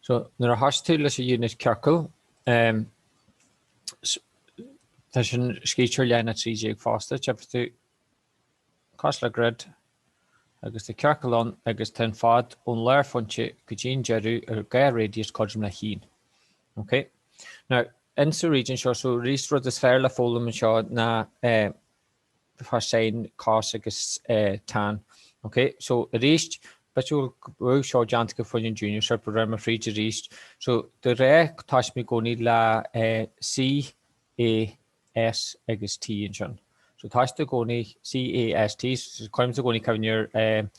So nuair a thosaigh tú leis an unit ciorcal, tá sin scríte ar leathanach 13 fosta, tchífidh tú cosúil le grid agus tá ciorcal ann agus tá an fad ón lárphointe go dtí an deireadh ar gach radius cothrom le haon. Ok? Now, in sa region seo, so arís rud is fearr le foghlaim anseo ná eh, fá sin, cos agus tan. Ok, so arís, b'fhéidir go bhfuil seo déanta agaibh fá choinne an Junior Cert, but rachaidh mé fríd arís. So de ghnáth tosaím i gcónaí le C, A, S agus T ansin. So tá siad i gcónaí C, A, S, T, so cuirimse i gcónaí cuimhne ar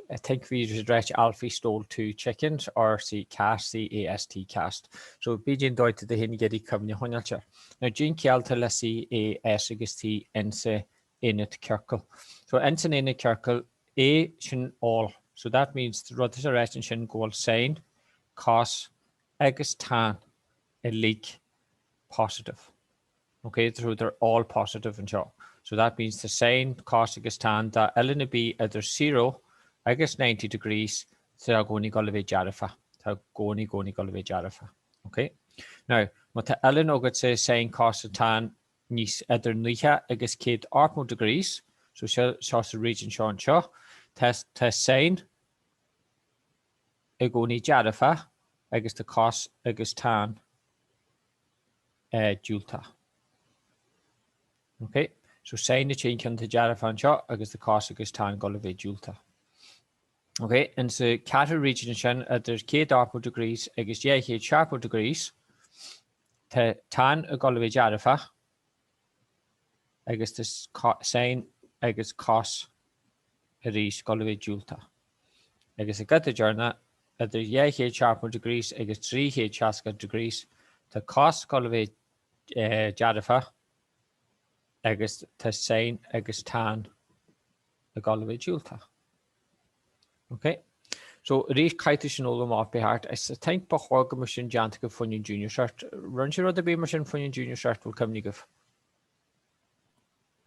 I think bhí siad ráite Alfie stole two chickens or C, cast, C, A, S, T, cast. So b'fhéidir an dóigh tú do féin ag iarraidh cuimhne a choinneáilt air. Now cén chiall atá le C, A, S agus T insa aonad ciorcail. So insan aonad ciorcail, A sin all. So that means rud atá ráite ansin go bhfuil sin, cos agus tan uilig positive. Ok, so they're all positive anseo. So that means the sin, cos agus tan dá uillinn ar bith idir 0 agus 90 degrees tá i gcónaí ag dul a bheith dearfa. Tá i gcónaí gcónaí ag dul a bheith dearfa. Ok? Now, má tá uillinn agatsa sin, cos and tan níos idir 90 agus 180 degrees, so seo seo sa region seo anseo, tá tá sin i gcónaí dearfa agus tá cos agus tan diúltach. Ok, so sin an t-aon ceann atá dearfach anseo agus tá cos agus tan ag dul a bheith diúltach. Ok, in sa ceathrú region ansin idir 180 degrees agus 270 degrees, tá tan ag dul a bheith dearfach agus tá sin agus cos arís ag dul a bheith diúltach. Agus an giota deireanach idir 270 degrees agus 360 degrees, tá cos ag dul a bheith dearfach agus tá sin agus tan ag dul a bheith diúltach. Ok? So arís caithfidh tú sin a fhoghlaim off by heart. I think ba chóir go mbeadh sin déanta agaibh fá choinne an Junior Cert. Rinne sibh rud ar bith mar sin fá choinne an Junior Cert, bhfuil cuimhne agaibh?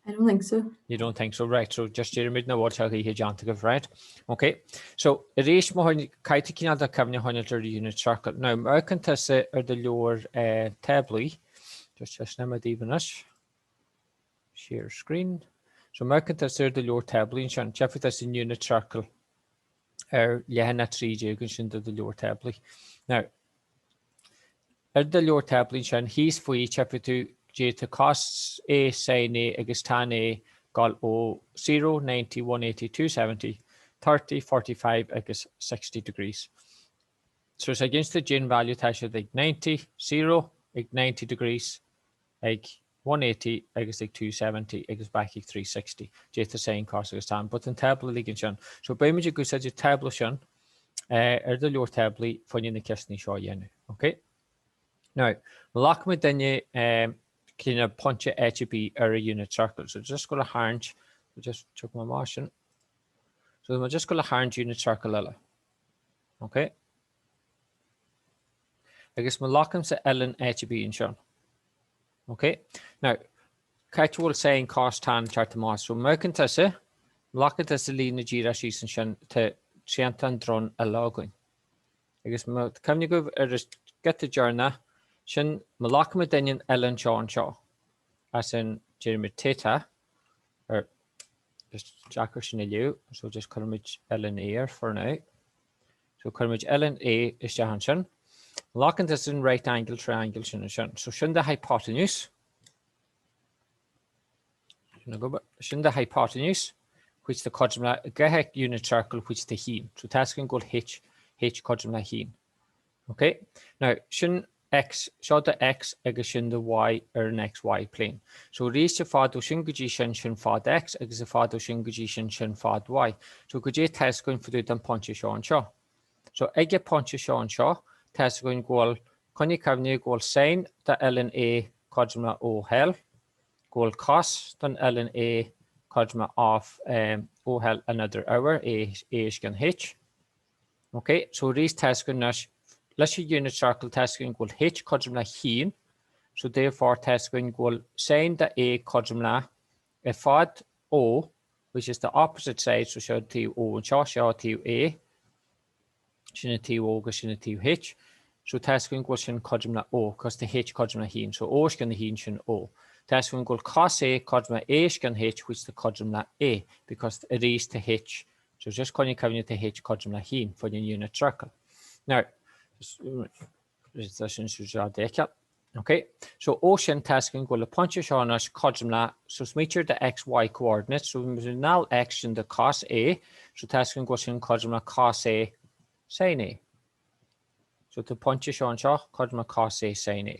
I don't think so. You don't think so, right. So just déarfaimid nach bhfuil sé a choíche déanta agaibh, right? Ok. So arís má caithfidh tú cineál de cuimhne a choinneáilt ar unit circle. Now, má amharcann tusa ar do leabhar eh, táblaí, just just mé daoibh anois. Share screen. So má amharcann tusa ar do leabhar táblaí ansin, tchífidh tusa an unit circle ar leathanach 13 ansin de do leabhar táblaí. Now, ar do leabhar táblaí ansin, thíos faoi, tchífidh tú goidé tá cos A, sin A agus tan A ag dul ó 0, 90, 180, 270, 30, 45 agus 60 degrees. So is ag inste cén value tá siad ag 90, 0, ag 90 degrees, ag 180 agus ag 270 agus back ag 360. Goidé tá sin, cos agus tan, but an tábla uilig ansin. So beimid ag úsáid an tábla sin ar do leabhar táblaí fá choinne na ceisteanna seo a dhéanamh. Ok? Now, má ghlacaimid duine cineál pointe áit ar bith ar an unit circle. So just gonna tharraingt, just took my amach sin. So I'm just gonna tharraingt unit circle eile. Ok? Agus má ghlacaimse uillinn áit ar bith anseo. Ok? Now, cá háit a bhfuil sin, cos, tan, teacht amach. So, má amharcann tusa, má ghlacann tusa líne díreach síos ansin, tá triantán dronn eile againn. Agus má tá cuimhne agaibh ar an giota deireanach, sin, má ghlacaimid an uillinn seo anseo, as in, déarfaimid theta, or just deacair sin a léamh, so just cuirfimid uillinn A air for now. So cuirfimid uillinn A isteach ansin. Glacann tusa an right angle triangle sin ansin. So sin do hypotenuse. Sin do hypotenuse, which tá cothrom le gach unit circle which tá haon. So tá a fhios againn go bhfuil H, H cothrom le haon. Ok? Now, sin X, seo do X agus sin do Y ar an XY plane. So arís an fad ó sin go dtí sin, sin fad X agus an fad ó sin go dtí sin, sin fad Y. So goidé tá a fhios againn fá dtaobh den pointe seo anseo. So ag an pointe seo anseo, tá a fhios againn go bhfuil, coinnigh cuimhne go bhfuil sin do uillinn A cothrom le OL, go bhfuil cos don uillinn A cothrom le off um, OL an idir ábhar, A, A is cionn H. Ok, so arís tá a fhios againn anois, leis an unit circle tá a fhios againn go bhfuil H cothrom le haon, so therefore tá a fhios againn go bhfuil sin de A cothrom le ar fad O, which is the opposite side, so seo taobh O anseo, seo taobh A, sin an taobh O agus sin an taobh H. So tá's againn go bhfuil sin cothrom le O, cos tá H cothrom le haon, so O os cionn a haon sin O. Tá's againn go bhfuil cos A cothrom le A os cionn H which tá cothrom le A, because arís tá H, so just coinnigh cuimhne tá H cothrom le haon, fá choinne an unit circle. Now, tá sin so seo d'fheiceáil. Ok, so ó sin tá's againn go bhfuil an pointe seo anois cothrom le, so smaoitigh ar do x, y coordinates, so null x sin do cos A, so tá's againn go bhfuil sin cothrom le cos A sin A. So tá pointe seo anseo, cothrom le cos A sin A.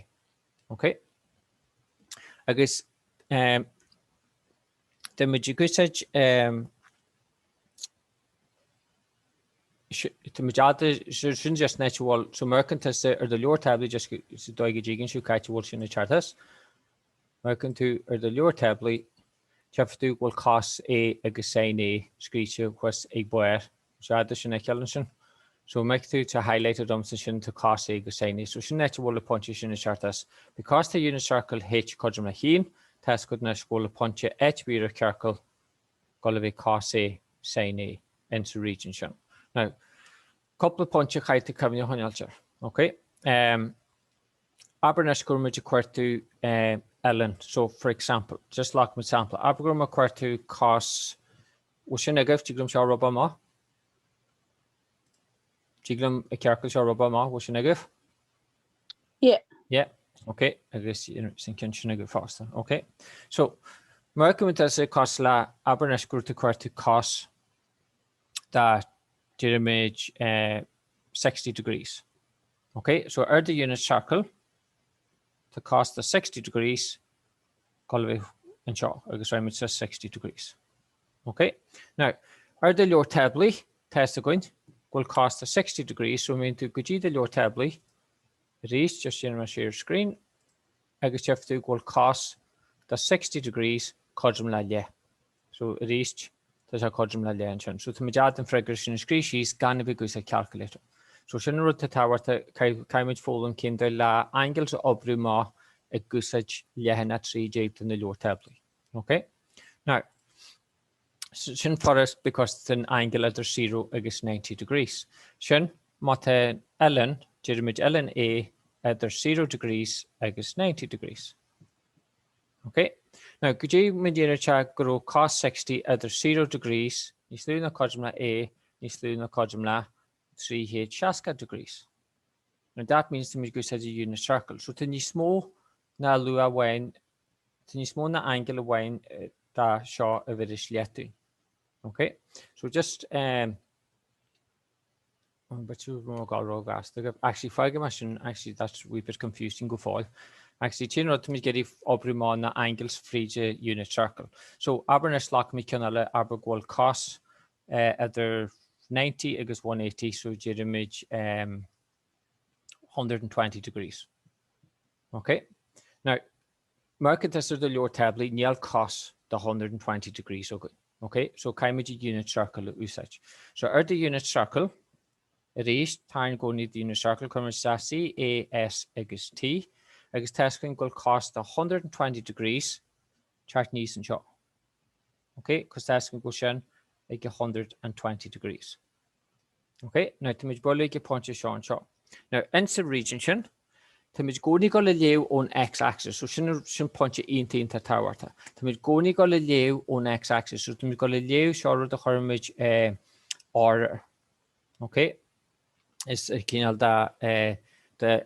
Ok? Agus um, tá muid ag úsáid um, tá muid fhada sin just an áit a bhfuil so má amharcann tusa ar do leabhar táblaí just sa dóigh go dtuigeann sibh cá háit a bhfuil sin ag teacht as. Má amharcann tú ar do leabhar táblaí tchífidh tú go bhfuil cos A agus sin A scríte thuas ag barr. Is fhada sin a fheiceáil ansin. So mbeidh tú tá highlighted agamsa sin tá cos A agus sin A. So sin an áit a bhfuil an pointe sin ag teacht as. Because tá unit circle H cothrom le haon, tá's agat anois go bhfuil an pointe áit ar bith ar an ciorcal ag dul a bheith cos A sin A in sa region sin. Now, cúpla pointe a chaithfidh tú cuimhne a choinneáilt air. Ok? Um, abair anois go raibh muid ag cuartú uh, uillinn. So, for example, just glacfaidh muid sampla. Abair go raibh muid ag cuartú cos Bhfuil sin agaibh? Tig liom seo a rubadh amach. Tig liom an ciorcal seo a rubadh amach. Bhfuil sin agaibh? Yeah. Yeah. Ok, agus sin ceann sin agaibh fosta. Ok. So, mar go bhfuil sé cos le abair anois go raibh tú ag cuartú cos de déarfaimid eh, 60 degrees. Ok, so ar do unit circle, tá cos de 60 degrees ag dul a bheith anseo agus raghaimid suas 60 degrees. Ok? Now, ar do leabhar táblaí, tá's againn go bhfuil cos de 60 degrees, so imíonn tú go dtí do leabhar táblaí, arís, just déanfaidh mé share screen, agus tchífidh tú go bhfuil cos de 60 degrees cothrom le leath. So arís, tá sé cothrom le leath ansin. So táimid in ann an freagra sin a scríobh síos gan a bheith ag úsáid calculator. So sin an rud atá tábhachtach, caithfimid foghlaim cén dóigh le angles a oibriú amach ag úsáid leathanach 13 de na leabhar táblaí. Ok? Now, sin furast because tá an angle idir 0 agus 90 degrees. Sin, má tá uillinn, déarfaimid uillinn A idir 0 degrees agus 90 degrees. Ok? Now, go dtí go ndéarfadh sé go raibh cos 60 idir 0 degrees, níos lú ná cothrom le A, níos lú ná cothrom le 360 degrees. Now, that means táimid ag úsáid an unit circle. So tá níos mó ná luach amháin, tá níos mó ná angle amháin de seo a bhéarfas leath dúinn. Ok? So just, um, An bit mo gal ró gasta agaibh. Actually, fágfaidh mé sin, actually, that's a wee bit confusing go fóill. Actually, t-aon rud táimid ag iarraidh oibriú amach ná angles fríd an unit circle. So, abair anois glacfaimid ceann eile, abair go bhfuil cos eh, idir 90 agus 180, so déarfaimid um, 120 degrees. Okay? Now, Má amharcann tusa ar do leabhar táblaí, níl cos de 120 degrees againn. Ok? So caithfimid an unit circle a úsáid. So ar do unit circle, arís, tarraing i gcónaí do unit circle, cuirimid isteach C, A, S agus T, agus tá's againn go bhfuil cos de 120 degrees teacht aníos anseo. Ok? Cos tá's againn go bhfuil sin ag 120 degrees. Ok, now táimid bualadh ag an pointe seo anseo. Now, insa region sin, táimid i gcónaí ag dul a léamh ón x-axis, so sin, sin pointe iontach iontach tábhachtach. Táimid i gcónaí ag dul a léamh ón x-axis, so táimid ag dul a léamh seo rud a chuirimid eh, R air. Ok, is cineál de, eh, de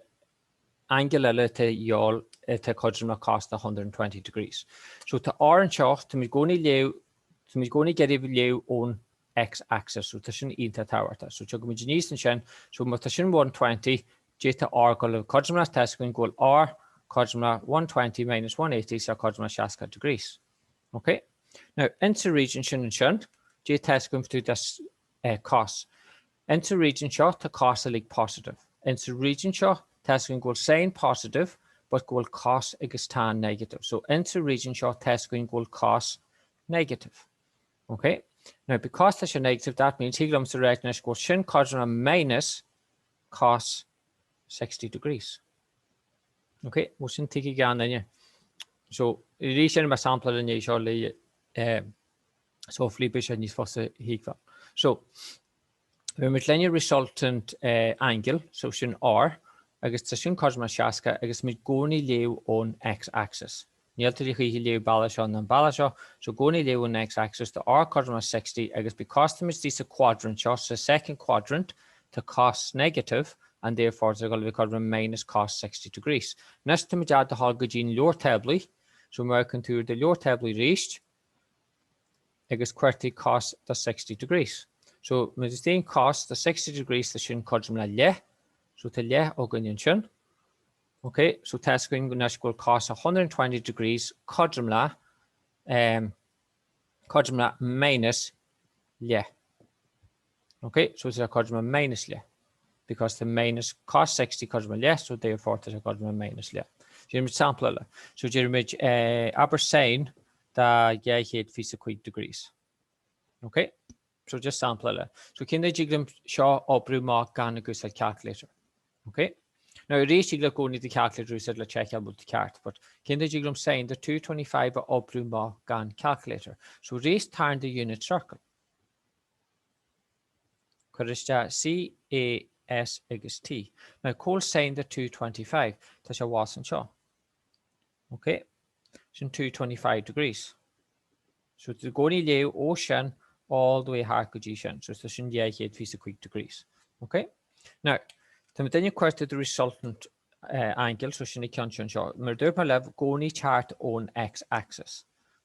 angle eile atá de dhíobháil atá cothrom le cos de 120 degrees. So tá R anseo, táimid i gcónaí ag léamh, táimid i gcónaí ag iarraidh léamh ón x-axis, so tá sin iontach tábhachtach. So tiocfaimid aníos ansin, so má tá sin 120, d'fhéadfadh R dul le cothrom le, tá's againn go bhfuil R cothrom le 120 minus 180, so cothrom le 60 degrees. Ok? Now, insa region sin ansin, caidé tá's againn fá dtaobh de cos. Insa region seo tá cos uilig positive. Insa region seo tá's againn go bhfuil sin positive but go bhfuil cos agus tan negative. So insa region seo tá's againn go bhfuil cos negative. Ok? Now because tá sé negative that means thig liomsa ráit anois go bhfuil sin cothrom le minus cos 60 degrees. Ok? Bhfuil sin tuigthe ag aon duine? So arís sin mar sampla le seo le eh, So hopefully beidh sé níos fusa a thuigbheáil. So, bhí muid lena resultant eh, angle, so sin R, Agus tá sin cothrom le 60 agus táimid i gcónaí ag léamh ón x-axis. Níl tú choíche ag léamh an bealach seo ná an bealach seo, so i gcónaí ag léamh ón x-axis tá R cothrom le 60 agus because táimid istigh sa quadrant seo, sa second quadrant, tá cos negative and therefore tá ag dul a bheith cothrom le minus cos 60 degrees. Anois táimid a'd a ghabháil go dtí an leabhar táblaí, so má amharcann tú ar do leabhar táblaí arís, agus cuir tú cos de 60 degrees. So má tá cos de 60 degrees tá sin cothrom le leath, so tá leath againn ansin. Ok, so tá 'fhios againn anois go bhfuil cos 120 degrees cothrom le um, cothrom le minus leath. Ok, so tá cothrom le minus leath. Because the minus cos 60 cothrom le leath, so therefore tá sé cothrom le minus leath. Déanfaimid sampla eile. So déarfaimid eh, abair sin de 225 degrees. Ok, so just sampla eile. So cén dóigh a dtig liom seo a oibriú amach gan ag úsáid calculator? Ok? Now arís tig leat i gcónaí do calculator a úsáid le tseiceáil an bhfuil tú ceart, but cén dóigh a dtig liom sin de 225 a oibriú amach gan calculator? So arís tarraing do unit circle. Cuir isteach C, A, S agus T. Now cá bhfuil sin de 225? Tá sé abhus anseo. Ok? Sin 225 degrees. So tá i gcónaí ag léamh ó sin all the way thart go dtí sin. So tá sin 225 degrees. Ok? Now, tá muidinne ag cuartú the resultant uh, angle, so sin an ceann sin seo. Mar dúirt mé libh, i gcónaí teacht ón x-axis.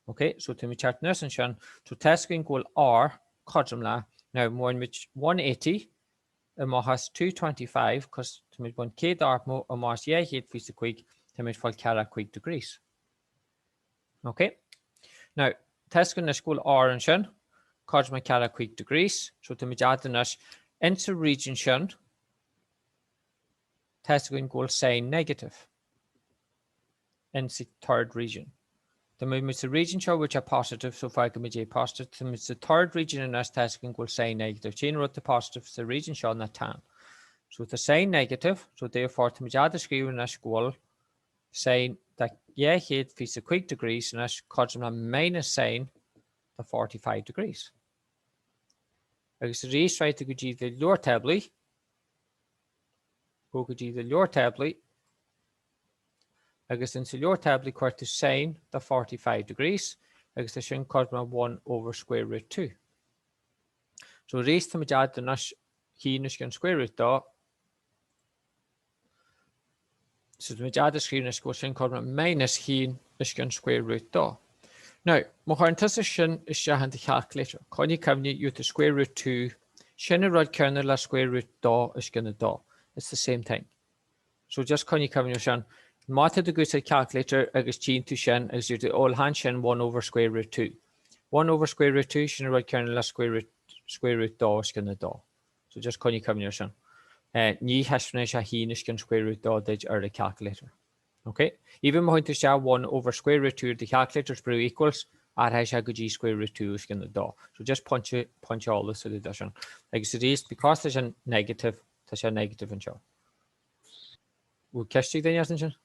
Ok? So tá muid teacht anuas ansin, so tá 'fhios againn go bhfuil R cothrom le, now má bhain muid 180 amach as 225, cos tá muid baint 180 amach as 225, tá muid fáil 45 degrees. Ok? Now, tá 'fhios againn anois go bhfuil R ansin, cothrom le 45 degrees, so tá muid a'd anois, insa region sin, tá 'fhios againn go bhfuil sin negative insa third region. Tá muid sa region seo bhfuil sé positive, so fágfaimid é positive. Tá muid sa third region anois, tá 'fhios againn go bhfuil sin negative. An t-aon rud atá positive sa region seo ná tan. So tá sin negative, so therefore tá muid a'd a scríobh anois go bhfuil sin de 225 degrees anois cothrom le minus sin de 45 degrees. Agus arís raghaidh tú go dtí do leabhar táblaí, go go dtí do leabhar táblaí, agus insa leabhar táblaí cuir tú sin de 45 degrees agus tá sin cothrom le 1 over square root 2. So arís tá muid a'd anois haon os cionn square root 2 So tá muid a'd a scríobh anois go bhfuil sin cothrom le minus haon os cionn square root 2. Now, má chuireann tusa sin isteach in do calculator, coinnigh cuimhne, gheobhaidh tú square root 2, sin an rud céanna le square root 2 os cionn 2. It's the same thing. So just coinnigh cuimhne ar sin. Má tá tú ag úsáid calculator agus tchíonn tú sin agus deir tú, oh, chan sin 1 over square root 2. 1 over square root 2, sin an rud céanna le square root, square root 2 os cionn 2. So just coinnigh cuimhne ar sin. Ní thaispeánfaidh sé haon os cionn square root 2 duit ar do calculator. Ok? Even má chuireann tú isteach 1 over square root 2 ar do calculator is brú equals, athróidh sé go dtí square root 2 os cionn 2. So just pointe, pointe eolais duit é sin. Agus arís, because tá sé negative, tá sé negative anseo. Bhfuil ceist ag duine ansin?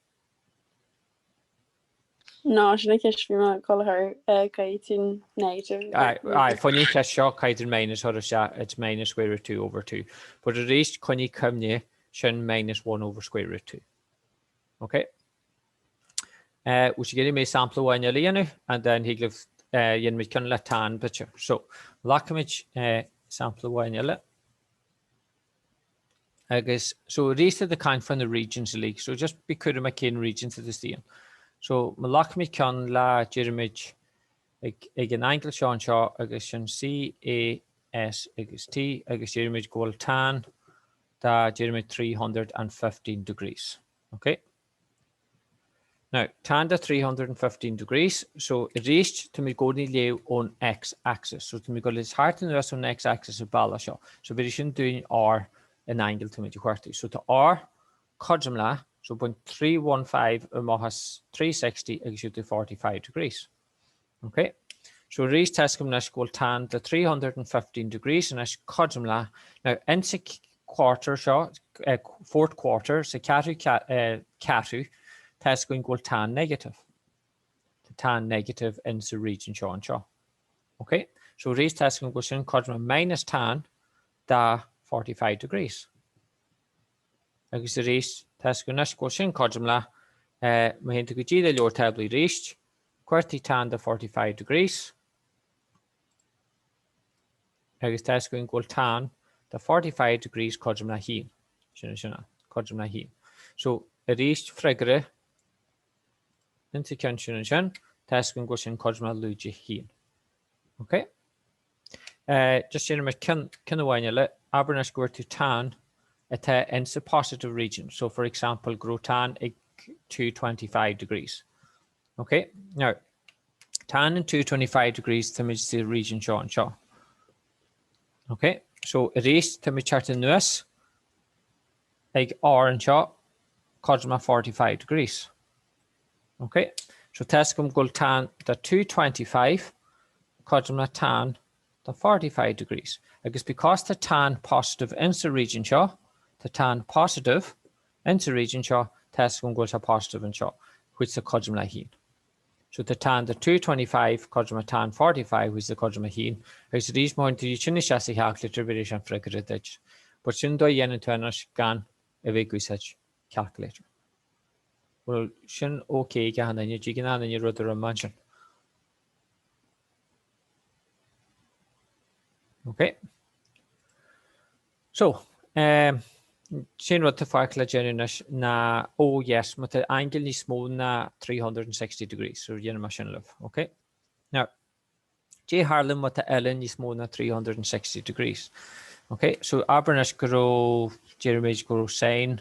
Ná, sin an cheist bhí mé ag dul a chur, caithfidh tú negative. Aye, fá choinne an cheist seo, caithfidh tú minus a chur isteach, it's minus square root 2 over 2. But arís, coinnigh cuimhne, sin minus 1 over square root 2. Ok? Uh, bhfuil sibh ag iarraidh mé sampla amháin eile a dhéanamh, and then thig libh, uh, dhéanfaimid ceann le tan b'fhéidir. So, glacfaimid uh, sampla amháin eile. Agus so arís tá ag caint fá na regions uilig, so just bí cúramach cén regions atá istigh ann. So má ghlacaimid ceann le, déarfaimid, ag, ag an angle seo anseo agus sin C, A, S agus T agus déarfaimid go bhfuil tan de, déarfaimid 315 degrees. Ok? Now, tan de 315 degrees, so arís tá muid i gcónaí ag léamh ón x-axis, so tá muid ag dul thart anuas ón x-axis an bealach seo, so bhéarfaidh sin dúinn R an angle tá muid ag cuartú. So tá R cothrom le, so bain 315 amach as 360 agus gheobhaidh tú 45 degrees. Ok, so arís tá 'fhios agam anois go bhfuil tan de 315 degrees anois cothrom le, now insa quarter seo, fourth quarter, sa ceathrú ceathrú, tá 'fhios againn go bhfuil tan negative. Tá tan negative insa region seo anseo. Ok, so arís tá 'fhios agam go bhfuil sin cothrom le minus tan de 45 degrees. Agus arís, tá a fhios againn anois go bhfuil sin cothrom le, má théann tú go dtí do leabhar táblaí arís, cuartaigh tan de 45 degrees, agus tá a fhios againn go bhfuil tan de 45 degrees cothrom le haon. Sin é sin é, cothrom le haon. So, arís freagra insa ceann sin ansin, tá a fhios againn go bhfuil sin cothrom le lúide haon. Ok? Just déanfaidh mé ceann, ceann amháin eile, abair anois go bhfuair tú tan atá insa positive region. So, for example, go raibh tan ag 225 degrees. Ok, now, tan in 225 degrees táimid sa region seo anseo. Ok, so arís táimid teacht anuas ag R anseo, cothrom le 45 degrees. Ok, so tá a fhios agam go bhfuil tan de 225 cothrom le tan de 45 degrees. Agus because tá tan positive insa region seo, tá tan positive Insa region seo, tá a fhios agam go bhfuil sé positive anseo, which is cothrom le haon. So tá tan de 225 cothrom le tan 45 which is cothrom le haon, agus arís má chuireann tú iad sin isteach sa calculator bhéarfaidh sé an freagra duit. But sin an dóigh a dhéanann tú anois gan a bheith ag úsáid calculator. Bhfuil sin ok ag achan duine? Dtuigeann achan duine rud a rinne mé ansin? Ok. So, um, sé an rud atá fágtha le déanamh anois ná, oh yes, má tá angle níos mó ná 360 degrees, so dhéanfaidh mé sin libh, ok? Now, cad é tharla má tá uillinn níos mó ná 360 degrees? Ok, so abair anois go raibh, déarfaimid go raibh sine,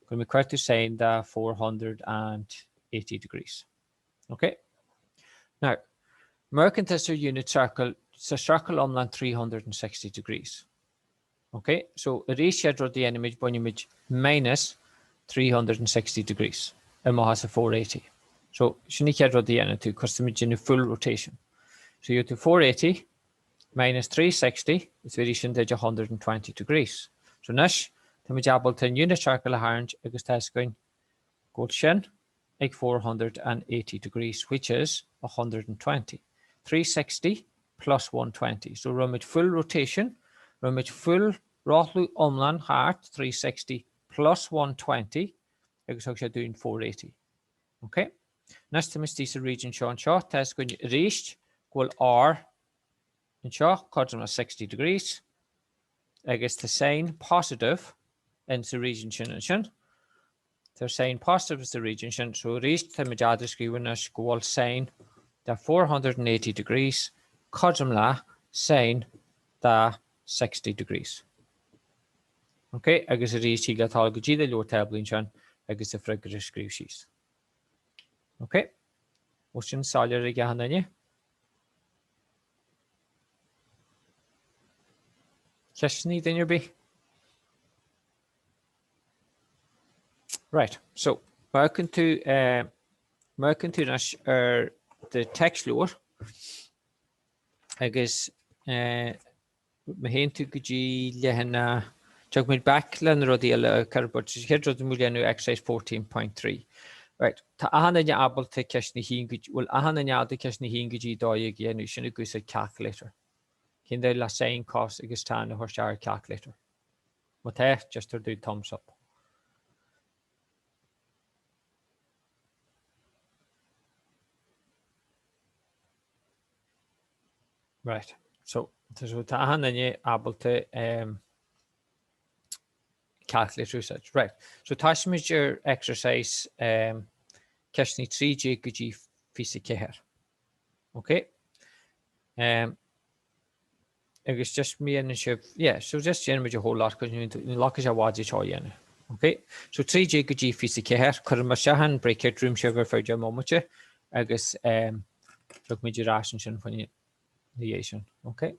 go raibh mé ag cuartú sine de 480 degrees. Ok? Now, má amharcann tusa ar unit circle, sa ciorcal iomlán 360 degrees. Ok? So, arís chéad rud a dhéanaimid, bainimid minus 360 degrees amach as a 480. So, sin an chéad rud a dhéanann tú, cos táimid ag déanamh full rotation. So, gheobhaidh tú 480 minus 360, is bhéarfaidh sin duit 120 degrees. So, anois, táimid ábalta an unit circle a tharraingt agus tá a fhios againn go bhfuil sin ag 480 degrees, which is 120. 360 plus 120. So rinne muid full rotation, rinne muid full rothlú iomlán thart, 360 plus 120, agus thug sé dúinn 480. Ok? Anois tá muid istigh sa region seo anseo, tá a fhios againn arís go bhfuil R anseo, cothrom le 60 degrees, agus tá sine positive in sa region sin ansin. Tá sine positive sa region sin, so arís táimid ábalta scríobh anois go bhfuil sine de 480 degrees cothrom le sine de 60 degrees. Ok, agus arís thig leat dul go dtí do leabhar táblaí ansin agus do freagra a scríobh síos. Ok, bhfuil sin soiléir ag achan duine? Ceisteanna duine ar bith? Right, so, má amharcann tú, eh, má amharcann tú anois ar do téacsleabhar agus eh, má théann tú go dtí leathanach, tiocfaimid back le na rudaí eile a chur, but sa chéad rud muid ag déanamh exercise 14.3. Right, tá achan duine ábalta ceist na haon go dtí, bhfuil achan duine ábalta ceist na haon go dtí 12 a dhéanamh, sin ag úsáid calculator. Cén dóigh le sine, cos agus tan a chur isteach ar calculator? Má tá, just tabhair domh thumbs up. Right, so so tá achan duine ábalta um, calculator a úsáid. Right, so tosaímid ar exercise um, ceisteanna 13 go dtí 24. Ok? Um, agus just má dhéanann sibh, yeah, so just déanfaimid a whole lot cos ní ghlacfaidh sé i bhfad é seo a dhéanamh. Ok? So 13 go dtí 24, cuirfidh mé isteach an breakout room sibh ar feadh 10 mbomaite agus um, tiocfaimid ar ais ansin faoina dhiaidh sin. Ok?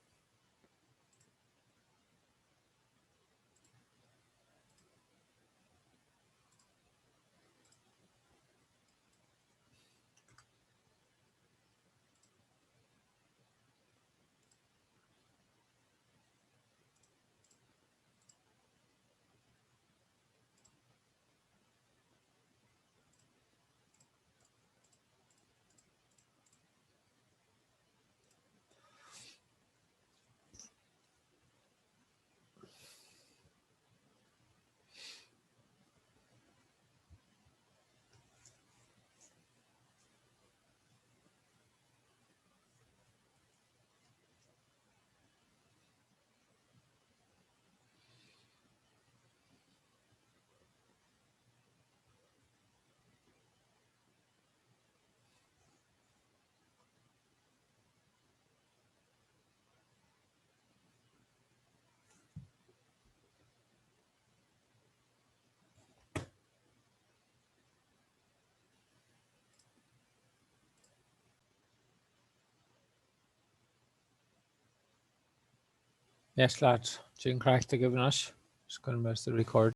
Yes lads, cén craic agaibh anois? Just gonna press the record.